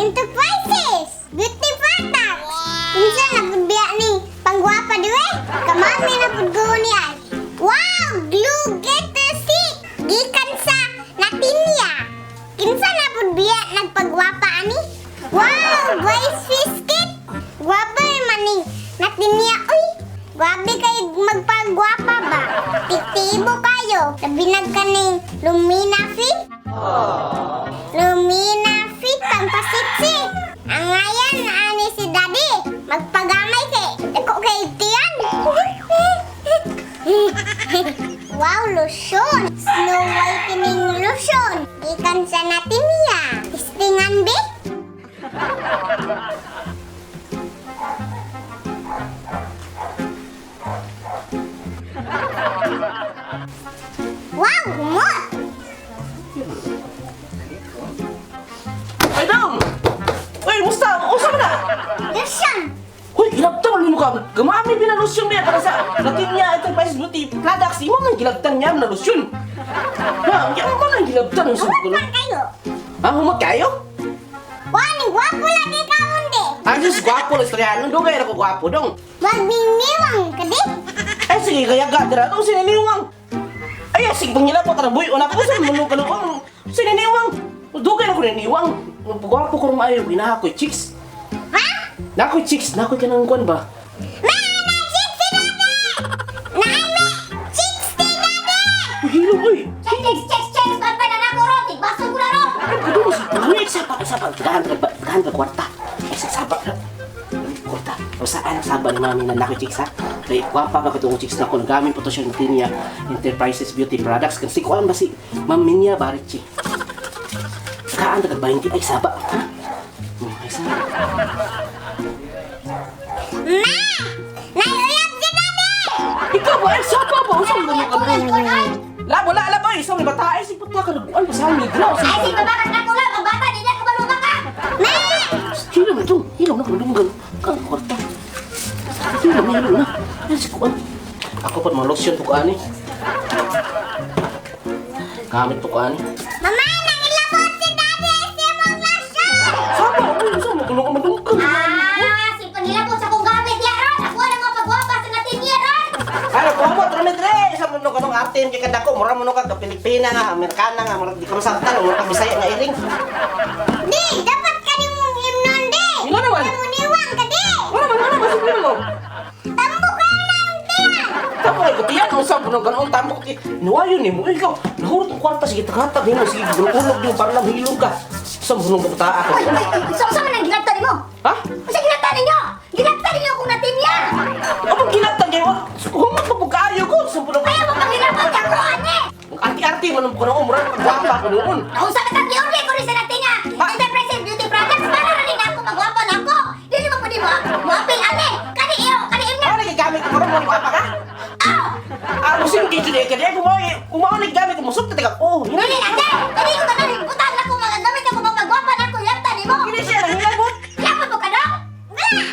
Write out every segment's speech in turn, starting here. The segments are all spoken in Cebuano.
Enterprises Beauty Products. Kinsa na pud biya ni panggwapa diwe? Kamami na pud ko ni ay. Wow! Glue Getter Stick! Gikan sa Natinya. Kinsa na pud biya nagpagwapa ani? Wow! Rice biscuit! Gwapa man ni Natinya uy! Grabe kayo magpagwapa ba? Tiktibo kayo. Labinag ka ning Lumina Fit. Lumina Fit pampasiksi. Ang ngayan ani si Daddy. Magpagamay kay dako kay tiyan. Wow, lotion. Snow whitening lotion. Gikan sa natin niya. Istingan be? Wow, humot. Ay, dong! Uy, musta? Usa man na? Lotion. Uy, gilabtan mo ka. Gumami binalusyon niya para sa Latinya Enterprises Beauty Products. Imo man gilabtan niya na lusyon. Ha, imo man gilabtan ang Humot suko. man kayo. Ha, humot kayo? Wah, ni gwapo lagi ka unde. Ay, sus, gwapo na istoryahan. Nung dugay na ko gwapo, dong. Magningiwang ka di. Ay, sige, kaya gadra. Dong, sininiwang. Ay, sige, pangilabot ka ng buhay. Una ko, sa manong kanuong. Sininiwang. Dugay na ko niniwang. Gwapo ko rumayo. Ginahakoy, chicks. Ha? Nakoy, chicks. Nakoy ka ng kwan ba? Maana chicks si Daddy! Naame chicks si Daddy! Uy, hilom, uy. Checks, checks, checks! Pagpa na nako ron! Tigbaso ko na ron! Ay, kudo si Uy, saba, saba. Tagahan ka, tagahan ka kwarta. Ay, sa saba. Kwarta. O saan ang saba ni mami na nakoy chicks, ha? Kay gwapa ka katong chicks na ko. Nagamin po to siya ng Tinya Enterprises Beauty Products. Kasi kuan ba si Ma'am Minya Barichi? Tagaan ka 20. Ay, saba. Ha? Ay, saba. Ma! Naiuyab si Daddy! Ikaw ba? Ay, saba ba? Usang ganyan ka La, wala, la, boy. Isang may bata. Ay, sige, puta ka. Nagbuan pa sa amin. Graw. Ay, sige, babakas na ko lang! Ang bata, di na kumaluma ka! Ma! Hilom na, dong. Hilom na, kalunggan. Kang kwarta. Hilom na, hilom na. Ay, si kuan. Ako pa, mga lotion po kuan eh. Gamit po kuan eh. Mama, nangilabot si Daddy sa imong lotion! Saba, uy, saan mo kulong madunggan? Ah, sige, pangilabot sa kong gamit niya ron! Ako na mga pagwapa sa natin niya ron! Ano, kumo, trame tre. Sa mundo ka nung atin, kay kadako, mura mo nung ka, Pilipina nga, Amerikana nga, mura di ka masabtan, mura ka Bisaya nga iring. Di, dapat ka ni mong himnon di! Nga naman. Namuniwang ka di! Wala man, wala man, simple mo. Tambo ka na ang tiyan! Tampo kay kutiyan, ang saan ng ganoon, tampo kay... Niwayo ni mo, ikaw, nahurot ang kwarta, sige, tagatag, hino, sige, gulog yung parang hilong ka. Sa mundo ka bataa ako. Uy, uy, uy! Sa man ang ginagta nimo? Ha? Sa ginagta ninyo? Ginagta ninyo kung natin niya! Apang ginagtan kayo? Humot pa po kaayo ko! Sa mundo ka... Kaya mo pangilabot ka ko, ane! Arti-arti man ang kunoon, mura ka gwapa ko noon. Nausa ka tagi order ko rin sa natin niya! Enterprise Beauty Products para rin ako magwapa na ako! Dili mo pwede mo moapil ane! Kani iyo! Kani imna! Ano nagigamit ko karon mo gwapa ka? Aw! Ah, musim kay jud kay kung mao kung mao nagigamit ko musok ta oh, Dili ate! Kani ko tanan butang na ko magagamit ako magwapa na ako lapta nimo! Kini siya nangilabot. Lapot mo ka dong? Wala!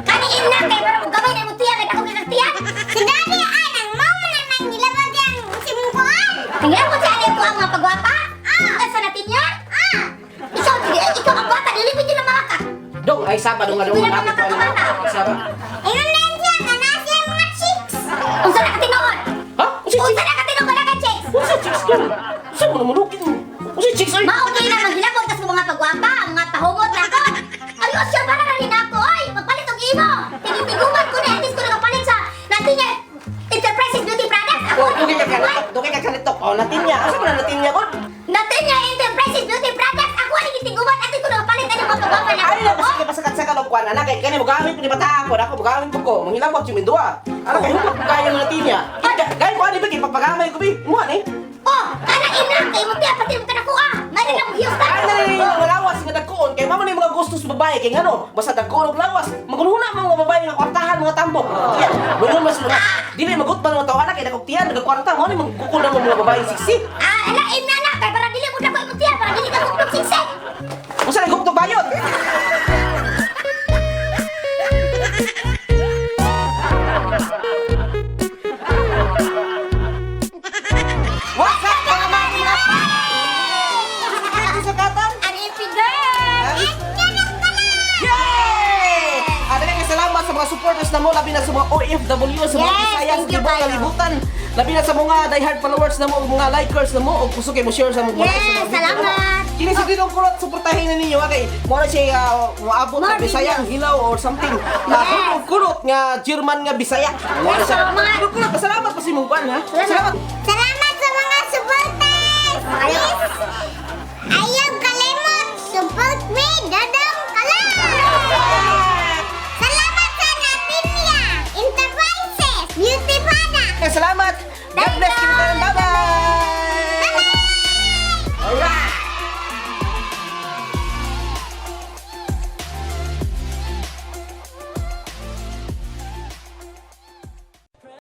Kani imna kay para mo gamay na mo tiyan kay ako kay tiyan! Si Daddy ay nang mao na nangilabot yang simungkuan! Nangilabot sa ani ko ang mga pagwapa? Ah! Sa natin niya? Ah! Ikaw, dili, ikaw ang bata, dili pwede na mga ka! Dong ay saba dong nga dong. Hindi na nakakabata. Ay saba. Ingon na siya nga nasa yung mga chicks! Unsa na ka tinuod? Ha? Usa Unsa na ka tinuod ka ka chicks? Usa chicks dong. Usa mo namulukin. Usa chicks ay. Mao kay na manghilabot kas mga pagwapa, mga pahumot na ko. Ayos siya para na rin ako, oy! Magpalit og imo. Tigitiguman ko na at least ko nakapalit sa natin niya Enterprises Beauty Products. Ako Dugay ka kanito, dugay ka kanito. Oh, natin niya. Asa mo na natin niya kon? Natin niya Enterprises Beauty Products. Ako ani gitiguman at ko nakapalit ani mga pagwapa na. Ay na kasi pasakat-sakat og kuan anak kay kani mo gamit ni bata ako, ako mo gamit ko. Manghilabot si Mindua. Ano kay humot kayo ng natin niya. Gay ko ani ba kay papagamay ko bi. Mo ani. Oh, kana ina kay mo tiya pati mo kanako ah. Mali na mo hiyos. Ay na na lawas nga dagkoon kay mamo ni mga gusto sa babae kay ngano basta dagkoon og lawas magunhuna mga babae nga kwartahan mga tambok. Tiyan, muingon mas mga dili magutban mga tawo anak kay dagkog tiyan nagkwarta mo ni magkukul na mga babae siksi. Ah, ala ina na kay para dili mo dako imong tiyan para dili ka kuplok siksik. Unsa ni gugtog bayot? What's up mga mami? Sakatan? An girl. At supporters na mo, labi na sa mga OFW, sa mga Yes, Bisaya, sa thank you tibuok kayo. kalibutan. Labi na sa mga diehard followers na mo, ug mga likers na mo, ug gusto kay mo share sa mga Yes, like sa mga video salamat. na mo. Kini si Dudong Kulot, suportahin na ninyo, okay? Mo na siya moabot More na Bisaya, videos. hilaw or something. Na Yes. Dudong Kulot nga German nga Bisaya. Mo na Yes, siya. so, mga- Dudong Kulot, pasalamat pa si mong kuan ha. Salamat. Salamat. Salamat sa mga supporters! Please, ayaw kalimot! Support me, Dodong Kulot! Salamat sa Natinia Enterprises Beauty Product! Salamat. God bless. Bye-bye. Bye-bye.